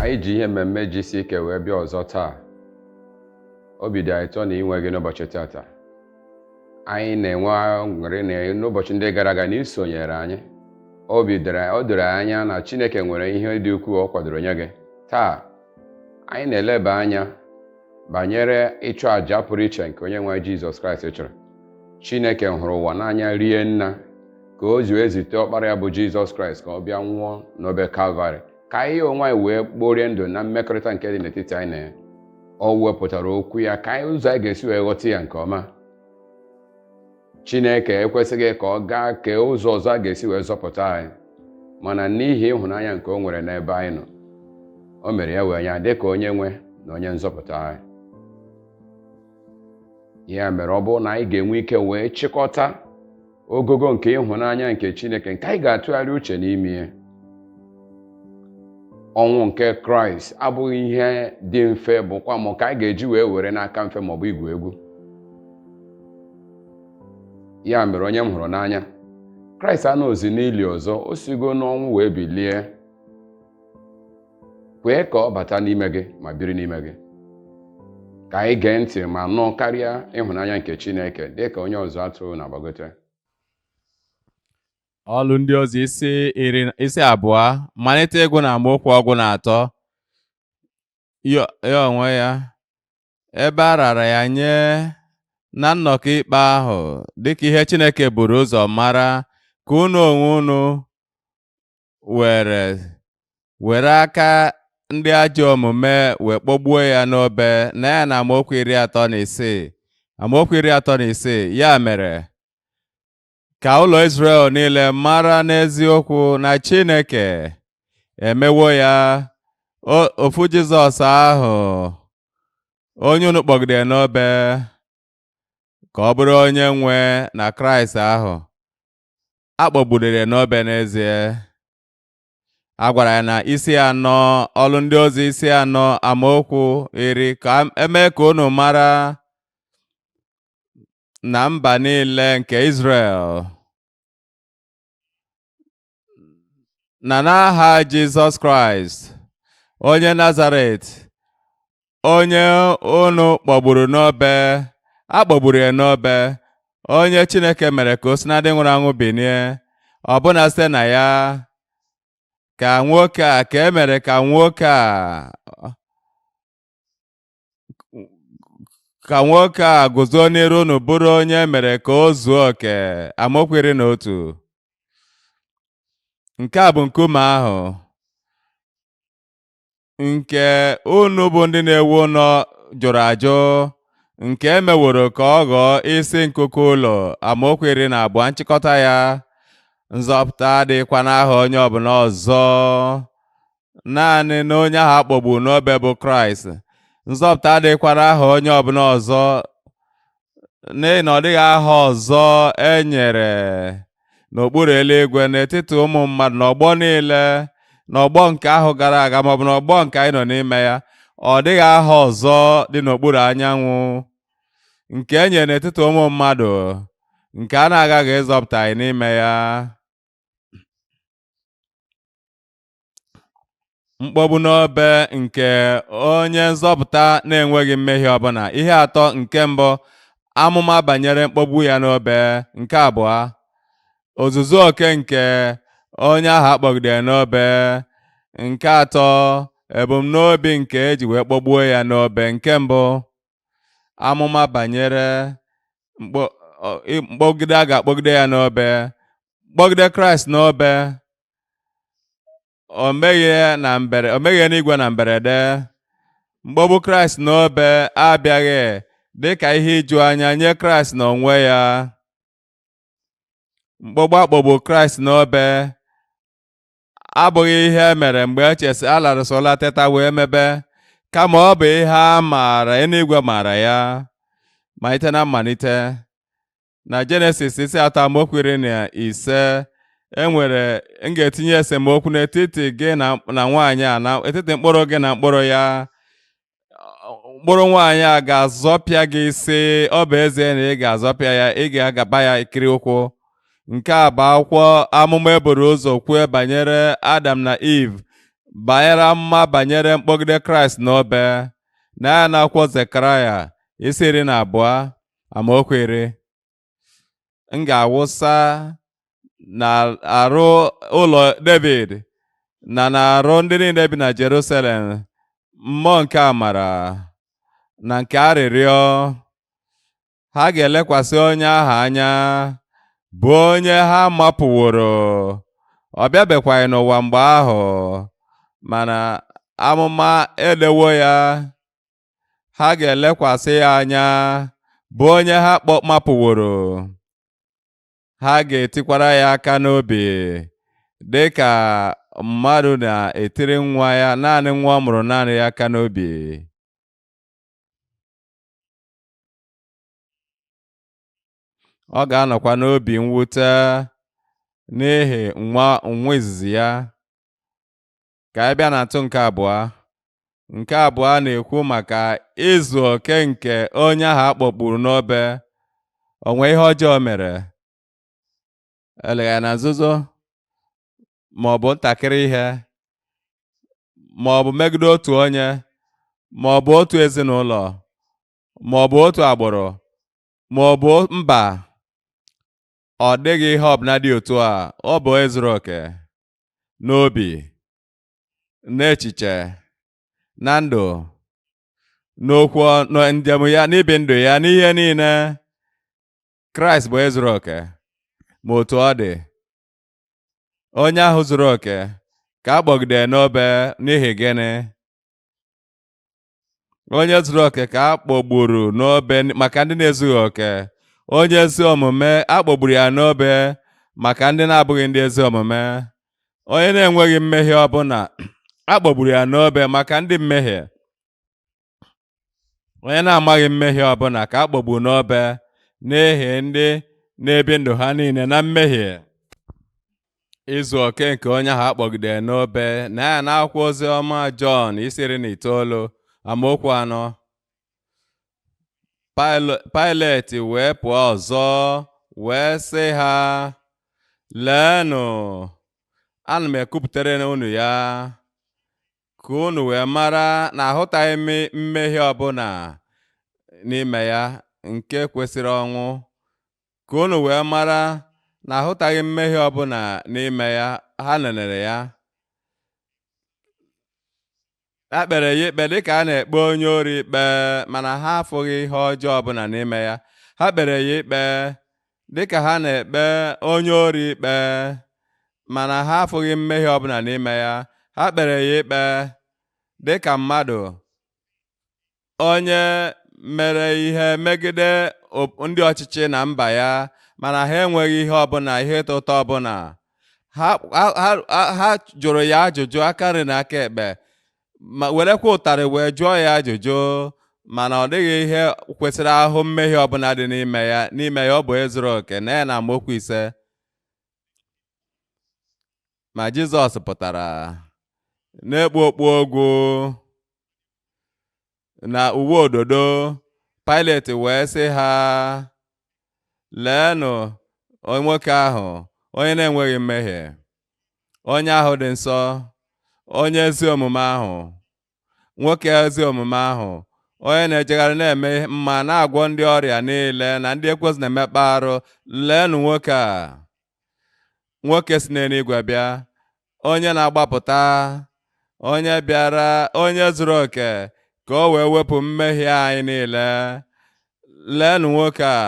Anyị ji ihe mmemme GCK wee bịa ọzọ taa. Obi dị anyị ụtọ na inwe gị n'ụbọchị tata. Anyị na-enwe aṅụrị na n'ụbọchị ndị gara aga na isonyere anyị. Obi dere o doro anya na Chineke nwere ihe dị ukwuu ọ kwadoro nye gị. Taa, anyị na-eleba anya banyere ịchụ àjà pụrụ iche nke onye nwe anyị Jizọs Kraịst chụrụ. Chineke hụrụ ụwa n'anya rie nna ka o ji wee zite ọkpara ya bụ Jizọs Kraịst ka ọ bịa nwụọ n'obe Kalvarị ka anyị onwe anyị wee kporie ndụ na mmekọrịta nke dị n'etiti anyị na ya. O wepụtara okwu ya ka anyị ụzọ anyị ga-esi wee ghọta ya nke ọma. Chineke ekwesịghị ka ọ gaa kee ụzọ ọzọ a ga-esi wee zọpụta anyị, mana n'ihi ịhụnanya nke o nwere n'ebe anyị nọ, o mere ya wee nye dị ka onye nwe na onye nzọpụta anyị. Ya mere ọ bụrụ na anyị ga-enwe ike wee chịkọta ogogo nke ịhụnanya nke Chineke nke anyị ga-atụgharị uche n'ime ya, ọnwụ nke Kraịst abụghị ihe dị mfe bụkwa ma ka anyị ga-eji wee were n'aka mfe maọbụ igwu egwu. Ya mere onye m hụrụ n'anya, Kraịst anọzi n'ili ọzọ, o sigo n'ọnwụ wee bilie. Kwee ka ọ bata n'ime gị ma biri n'ime gị. Ka anyị gee ntị ma nụ karịa ịhụnanya nke Chineke dị ka onye ọzụ atụrụ na-agbagote. Ọlụ ndị ozi isi 20, malite ịgụ na amaokwu 13. Ya onwe ya, ebe a rara ya nye na nnọkọ ikpe ahụ dịka ihe Chineke buru ụzọ mara, ka unu onwe unu were aka ndị ajọ omume wee kpọgbuo ya n'obe. Na ya na amaokwu 36, amaokwu 36, ya mere ka ụlọ Izrel niile mara n'eziokwu na Chineke emewo ya ofu Jizọs ahụ onye unu kpọgidere n'obe ka ọ bụrụ onye nwe na Kraịst ahụ. A kpọgburu ya n'obe n'ezie. A gwara ya na isi 4, Ọlụ ndị ozi isi 4, amaokwu 10, ka emee ka unu mara na mba niile nke Izrel na n'aha Jizọs Kraịst onye Nazaret, onye unu kpọgburu n'obe, a kpọgburu ya n'obe, onye Chineke mere ka o si na ndị nwụrụ anwụ binie, ọbụna site na ya ka nwoke a, ka e mere ka nwoke a, ka nwoke a guzo n'iru unu bụrụ onye e mere ka o zuo oke. Amaokwu 11. Nke a bụ nkume ahụ nke unu bụ ndị na-ewu ụlọ jụrụ ajụ, nke e meworo ka ọ ghọọ isi nkuku ụlọ. Amaokwu 12, nchịkọta ya: nzọpụta adịghịkwa n'aha onye ọbụla ọzọ, naanị na onye ahụ a kpọgburu n'obe bụ Kraịst. Nzọpụta adịghịkwa n'aha onye ọbụla ọzọ, n'ihi na ọ dịghị aha ọzọ e nyere n'okpuru eluigwe n'etiti ụmụ mmadụ n'ọgbọ niile, n'ọgbọ nke ahụ gara aga maọbụ n'ọgbọ nke anyị nọ n'ime ya. Ọ dịghị aha ọzọ dị n'okpuru anyanwụ nke e nyere n'etiti ụmụ mmadụ nke a na-agaghị ịzọpụta anyị n'ime ya. Mkpọgbu n'obe nke onye nzọpụta na-enweghị mmehie ọbụla. Ihe atọ: nke mbụ, amụma banyere mkpọgbu ya n'obe; nke abụọ, ozuzu oke nke onye ahụ a kpọgidere n'obe; nke atọ, ebumnobi nke eji wee kpọgbuo ya n'obe. Nke mbụ, amụma banyere mkpọgide a ga-akpọgide ya n'obe. Kpọgide Kraịst n'obe, o meghị na mbere, o meghị n'igwe na mberede. Mkpọgbu Kraịst n'obe abịaghị dịka ihe iju anya nye Kraịst n'onwe ya. Mkpọgbu akpọgbu Kraịst n'obe abụghị ihe e mere mgbe echesi a larụsịla teta wee mebe, kama ọ bụ ihe a maara, eluigwe maara ya malite na mmalite. Na Jenesis isi 3 amaokwu 15, e nwere m ga-etinye esemokwu n'etiti gị na nwaanyị a, na etiti mkpụrụ gị na mkpụrụ ya. Mkpụrụ nwaanyị a ga-azọpịa gị isi, ọ bụ ezie na ị ga-azọpịa ya, ị ga-agaba ya ikiri ụkwụ. Nke a bụ akwụkwọ amụma e buru ụzọ kwue banyere Adam na Eve. Banyere amụma banyere mkpọgide Kraịst n'obe na ya n'akwụkwọ Zekaraya isi 12 amaokwu 10. M ga-awụsa n'arụ ụlọ David na n'arụ ndị niile bi na Jerusalem mmụọ nke amara na nke arịrịọ. Ha ga-elekwasị onye ahụ anya bụ onye ha mapụworo. Ọ bịabekwaghị n'ụwa mgbe ahụ, mana amụma edewo ya. Ha ga-elekwasị ya anya bụ onye ha mapụworo. Ha ga-etikwara ya aka n'obi dị ka mmadụ na-etiri nwa ya naanị nwa ọ mụrụ naanị ya aka n'obi. Ọ ga-anọkwa n'obi mwute n'ihi nwa izizi ya. Ka anyị bịa na ntụ nke abụọ. Nke abụọ na-ekwu maka izu oke nke onye ahụ a kpọgburu n'obe. O nwee ihe ọjọọ mere? Eleghị anya na nzuzo, ma ọ bụ ntakịrị ihe, ma ọ bụ megide otu onye, ma ọ bụ otu ezinụlọ, ma ọ bụ otu agbụrụ, ma ọ bụ mba. Ọ dịghị ihe ọbụla dị otu a. Ọ bụ onye zuru oke n'obi, n'echiche, na ndụ, n'okwu, na njem ya, n'ibi ndụ ya, n'ihe niile. Kraịst bụ onye zuru oke. Ma otu ọ dị, onye ahụ zuru oke ka a kpọgidere n'obe n'ihi gịnị? Onye zuru oke ka a kpọgburu n'obe maka ndị na-ezughị oke. Onye ezi omume a kpọgburu ya n'obe maka ndị na-abụghị ndị ezi omume. Onye na-enweghị mmehie ọbụla a kpọgburu ya n'obe maka ndị mmehie. Onye na-amaghị mmehie ọbụla ka a kpọgburu n'obe n'ihi ndị na-ebi ndụ ha niile na mmehie. Izu oke nke onye ahụ a kpọgidere n'obe na ya n'akwụkwọ ozi ọma Jọn isi 19 amaokwu 4. Pailet wee pụọ ọzọ wee sị ha, leenụ, ana m ekwupụtara unu ya, ka unu wee mara na ahụtaghị m mmehie ọbụla n'ime ya nke kwesịrị ọnwụ. Ka unu wee mara na ahụtaghị mmehie ọbụla n'ime ya. Ha nenere ya. Ha kpere ya ikpe dịka a na-ekpe onye ori ikpe, mana ha afụghị ihe ọjọọ ọbụla n'ime ya. Ha kpere ya ikpe dịka ha na-ekpe onye ori ikpe, mana ha afụghị mmehie ọbụla n'ime ya. Ha kpere ya ikpe dịka mmadụ onye mere ihe megide ndị ọchịchị na mba ya, mana ha enweghị ihe ọbụla, ihe ịta ụta ọbụla. Ha jụrụ ya ajụjụ aka nri na aka ekpe, ma werekwa ụtarị wee jụọ ya ajụjụ, mana ọ dịghị ihe kwesịrị ahụ mmehie ọbụla dị n'ime ya. N'ime ya ọ bụ onye zuru oke. Na ya na amaokwu 5. Ma Jizọs pụtara na-ekpu okpu ogwu na uwe ododo. Pailet wee sị ha, leenụ nwoke ahụ, onye na-enweghị mmehie, onye ahụ dị nsọ, onye ezi omume ahụ, nwoke ezi omume ahụ, onye na-ejegharị na-eme mma, na-agwọ ndị ọrịa niile na ndị ekwensu na-emekpa arụ. Leenụ nwoke a, nwoke si n'eluigwe bịa, onye na-agbapụta, onye bịara, onye zuru oke, ka o wee wepụ mmehie anyị niile. Leenụ nwoke a.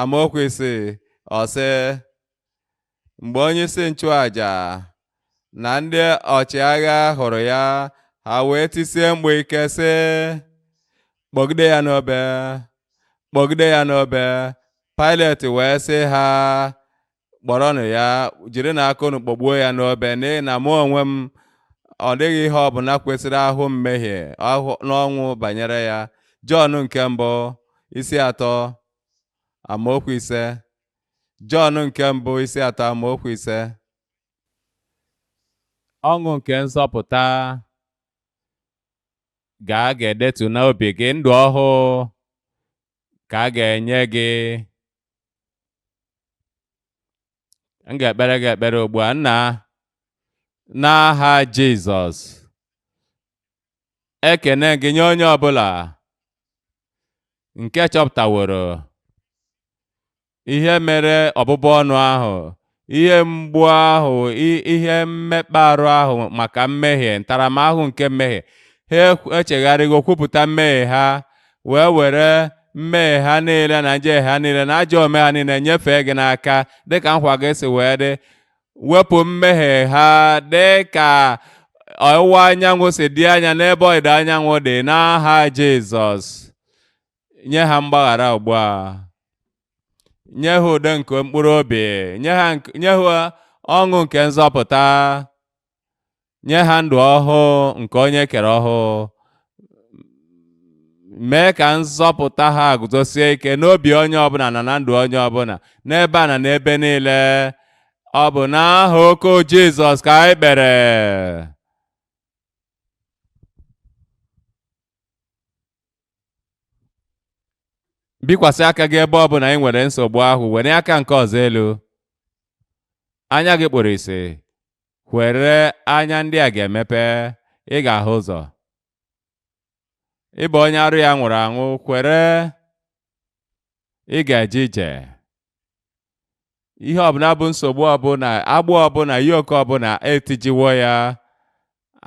Amaokwu 6, ọ sị, mgbe onye isi nchụaja na ndị ọchịagha hụrụ ya, ha wee tisie mkpu ike sị, kpọgide ya n'obe, kpọgide ya n'obe. Pailet wee sị ha, kpọrọnụ ya, jiri n'aka unu kpọgbuo ya n'obe, n'ihi na mụ onwe m ọ dịghị ihe ọbụla kwesịrị ahụ mmehie n'ọnwụ banyere ya. Jọn nke mbụ isi 3 amaokwu 5. Jọn nke mbụ isi 3 amaokwu 5. Ọṅụ nke nzọpụta ga-edetu n'obi gị, ndụ ọhụụ ka a ga-enye gị. M ga-ekpere gị ekpere ugbu a. Nna, N'aha Jizọs. Ekene gị nye onye ọbụla nke chọpụtaworo ihe mere ọbụbụ ọnụ ahụ, ihe mgbu ahụ, ihe mmekpa arụ ahụ maka mmehie, ntaramahụhụ nke mmehie. Ha echegharịgo, kwupụta mmehie ha, wee were mmehie ha niile na njehie ha niile na ajọ omume ha niile nyefee gị n'aka, dịka nkwa gị si wee dị. Wepụ mmehie ha dịka ọwụwa anyanwụ si dị anya n'ebe ọdịda anyanwụ dị, n'aha Jizọs. Nye ha mgbaghara ugbu a, nye ha udo nke mkpụrụ obi, nye ha ọṅụ nke nzọpụta, nye ha ndụ ọhụụ nke onye kere ọhụụ. Mee ka nzọpụta ha guzosie ike n'obi onye ọbụla na na ndụ onye ọbụla, n'ebe a na n'ebe niile. Ọ bụ n'aha oke Jizọs ka anyị kpere. Bikwasị aka gị ebe ọbụla ị nwere nsogbu ahụ, were aka nke ọzọ elu. Anya gị kpụrụ isi, kwere anya ndị a ga-emepe, ị ga-ahụ ụzọ. Ị bụ onye arụ ya nwụrụ anwụ, kwere ị ga-eje ije. Ihe ọbụla bụ nsogbu ọbụla, agbụ ọbụla, yoke ọbụla etijiwo ya.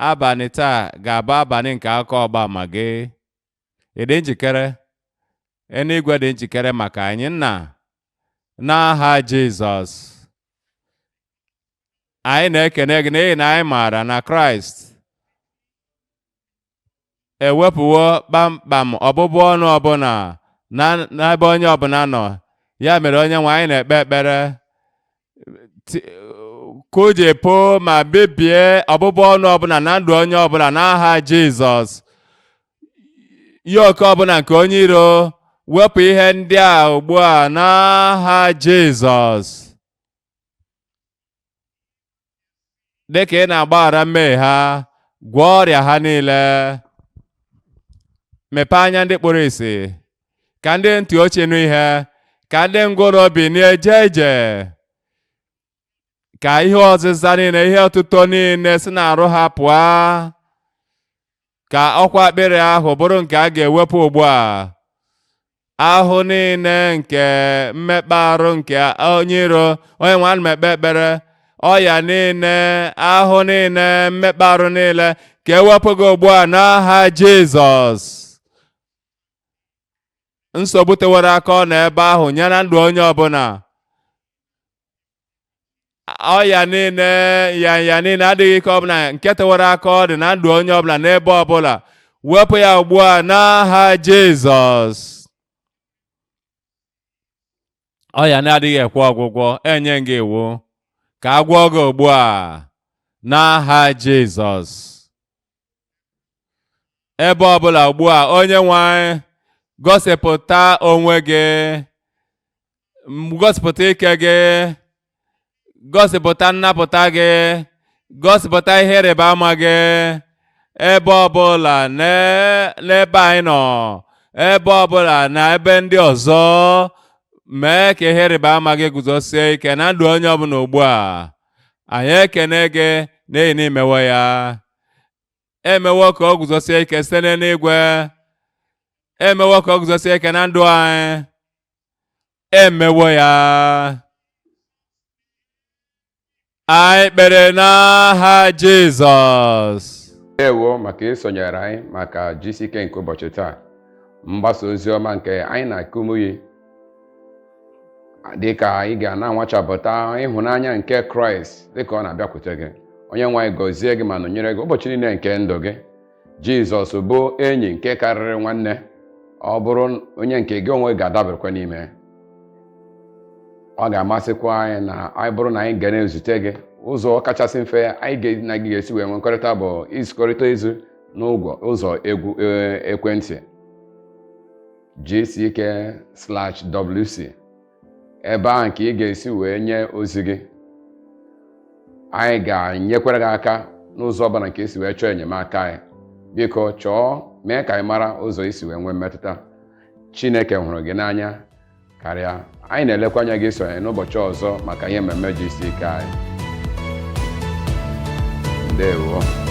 Abalị taa ga-abụ abalị nke akụkọ ọgbaama gị. Ị dị njikere? Eluigwe dị njikere maka anyị, Nna. N'aha Jizọs, anyị na-ekene gị n'ihi na anyị maara na Kraịst ewepụwo kpamkpam ọbụbụ ọnụ ọbụla n'ebe onye ọbụla nọ. Ya mere, onye nwe anyị, na-ekpe ekpere, kụjepụ ma bibie ọbụbụ ọnụ ọbụla na ndụ onye ọbụla n'aha Jizọs. Yoke ọbụla nke onye iro, wepụ ihe ndị a ugbu a n'aha Jizọs. Dịka ị na-agbaghara mmehie ha, gwọọ ọrịa ha niile, mepee anya ndị kpụrụ ìsì, ka ndị ntị ochie nụ ihe, ka ndị ngwụrọ binie jee ije, ka ihe ọzịza niile, ihe ọtụtụ niile si n'arụ ha pụọ, ka ọkwa akpịrị ahụ bụrụ nke a ga-ewepụ ugbu a. Ahụ niile nke mmekpa arụ nke onye iro, onye nwe, ana m ekpe ekpere, ọya niile, ahụ niile, mmekpa arụ niile, ka ewepụ gị ugbu a n'aha Jizọs. Nsogbu tewere aka ọ nọ ebe ahụ nye na ndụ onye ọbụla, ọya niile, nyanya niile, adịghị ike ọbụla nke tewere aka ọ dị na ndụ onye ọbụla n'ebe ọbụla, wepụ ya ugbu a n'aha Jizọs. Ọya na-adịghị ekwe ọgwụgwọ, enye gị iwu ka a gwọọ gị ugbu a n'aha Jizọs. Ebe ọbụla ugbu a, onye nwe anyị, gosipụta onwe gị, gosipụta ike gị, gosipụta nnapụta gị, gosipụta ihe ịrịba ama gị ebe ọbụla n'ebe anyị nọ, ebe ọbụla na ebe ndị ọzọ. Mee ka ihe ịrịba ama gị guzosie ike na ndụ onye ọbụla ugbu a. Anyị ekene gị n'ihi na imewo ya. Emewo ka o guzosie ike site n'eluigwe, emewo ka o guzosie ike na ndụ anyị, emewo ya. Anyị kpere n'aha Jizọs. Ndewo maka isonyere anyị maka GCK nke ụbọchị taa, mgbasa ozi ọma nke anyị na Kumuyi, dịka anyị ga na-anwachapụta ịhụnanya nke Kraịst dịka ọ na-abịakwute gị. Onye nwe anyị gọzie gị ma nọnyere gị ụbọchị niile nke ndụ gị. Jizọs bụ enyi nke karịrị nwanne, ọ bụrụ onye nke gị onwe ga-adaberekwa n'ime. Ọ ga-amasịkwa anyị na anyị bụrụ na anyị ga na-ezute gị. Ụzọ kachasị mfe anyị na gị ga-esi wee nwekọrịta bụ izikọrịta izu n'ụgwọ ụzọ egwu ekwentị gck/wc, ebe ahụ ka ị ga-esi wee nye ozi gị. Anyị ga-enyekwara gị aka n'ụzọ ọbụla nke isi wee chọọ enyemaka anyị. Biko chọọ mee ka anyị mara ụzọ isi wee nwee mmetụta. Chineke hụrụ gị n'anya karịa. Anyị na-elekwa anya gị sonye n'ụbọchị ọzọ maka ihe mmemme GCK anyị. Ndewo.